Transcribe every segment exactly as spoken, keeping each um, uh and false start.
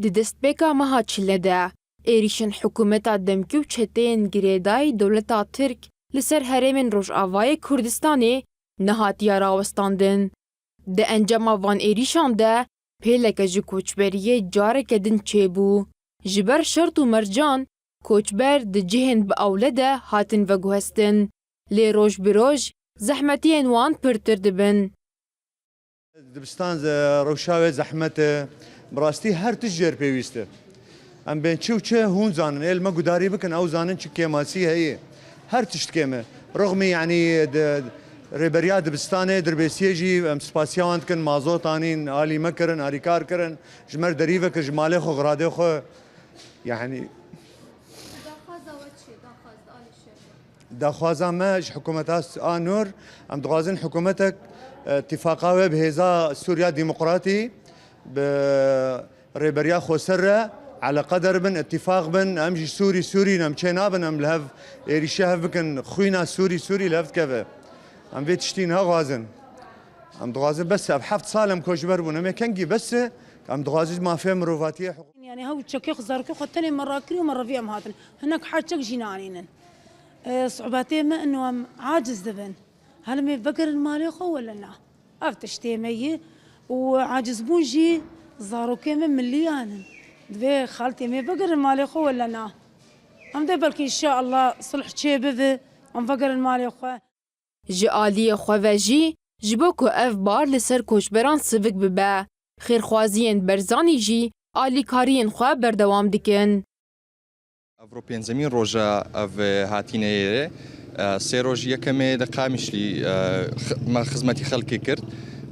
Di destpêka meha çile de êrîşên hikûmeta demkî û çeteyên girêdayî dewleta Tirk li ser herêmên Rojavayê Kurdistanê nehatiye rawestandin. Di encama van êrîşan de pêleke ji koçberiyê careke din çêbû. Ji ber şert û mercan, koçber di cihên bi ewle de hatin veguhestin. Lê roj bi roj zehmetiyên wan pirtir dibin. Dibistan ze-, rewşa wê zehmet e. Bi rastî her tişt jêr pêwîst e. Em bên çi û çi hûn zanin. Ê li me gudarî bikin, ew zanin çi kêmasî heye. Her tişt kêm e. Rixmî, yanî, di, rêberiya dibistanê, dirbêsiyê jî em spasiya wan dikin. Mazot anîn, alî me kirin, alîkar kirin. Ji me re derî vekir, ji malê xwe, xiradê xwe. Yanî, Daxwaza we çi ye? Daxwaz alî şer. Daxwaza me ji hikûmeta s-, a nûr, em dixwazin hikûmetek, e, tifaqa we bi hêza Sûriya Demokratî, bi rêberiya xweser re eleqeder bin, îtîfaq bin, em jî Sûrî, Sûrî ne, em çê nabin, em li hev êrîşe hev bikin, xwîna Sûrî, Sûrî li hev dikeve. Em vê tiştî niha xwazin. Em dixwazin bes e, ev heft sal em koçber bûn, em ê kengî bes e, em dixwazin mafê mirovatiyê, hiqûq- Yanî hew çekê xwe, zarokê xwe tenê me rakirî û me revî em hatin. Hinek her çek jî nanînin. E, suhbetê me ino em aciz dibin. Helimê vegerin malê xwe wele na. Ev tiştê me yî û acizbûn jî zarokê me milliyan in. Divê xaltê me vegerin malê xwe wele na. Em dê belkî înşeallah sulh çê bibe, em vegerin malê xwe. Ji aliyê xwe ve jî ji bo ku ev bar li ser koçberan sivik bibe, xêrxwaziyên Berzanî jî alîkariyên xwe berdewam dikin. Evro pêncemîn roja ev, e, hatîneyê re. E, sê roj yekemê li Qamişlî, e, x-, me xizmetî xelkê kir.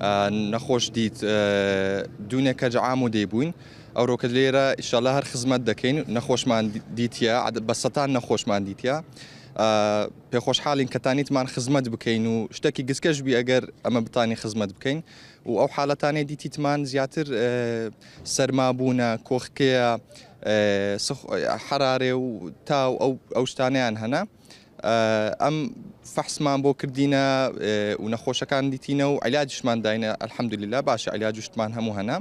E, nexweş dît, e, dûneke ji Amûdê bûyn. Evroke lê re înşallah her xizmet dekeyn. Nexweşman dî-, dîtiye, ed-, besetan nexweşman dîtiye. E, pê xweşhalîn ke tanîtman xizmet bikeyn û ştekî giske jî bî eger eme bitanî xizmet bikeyn. û ew haletanê dîtîtman ziyadtir, e, sermabûne, koxkeye, e, six-, e, herare û taw ew, ew ştaneyan hene. E, em fehsman bo kirdîne, e, û nexweşekan dîtîne û îlacişman dayne. Elhamdulillah, baş e, îlac û ştman hemû hene.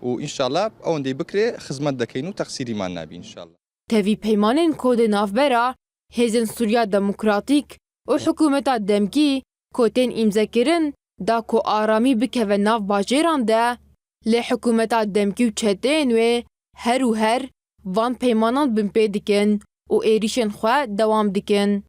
Û înşallah ewendê bikirê, xizmet dekeyn û texsîrîman nabî înşallah. Tevî peymanên ku di navbera Hêzên Sûriya Demokratîk û hikûmeta demkî ku tên îmzekirin da ku aramî bikeve nav bajêran de, lê hikûmeta demkî û çeteyên wê her û her van peymanan binpê dikin û êrîşên xwe dewam dikin.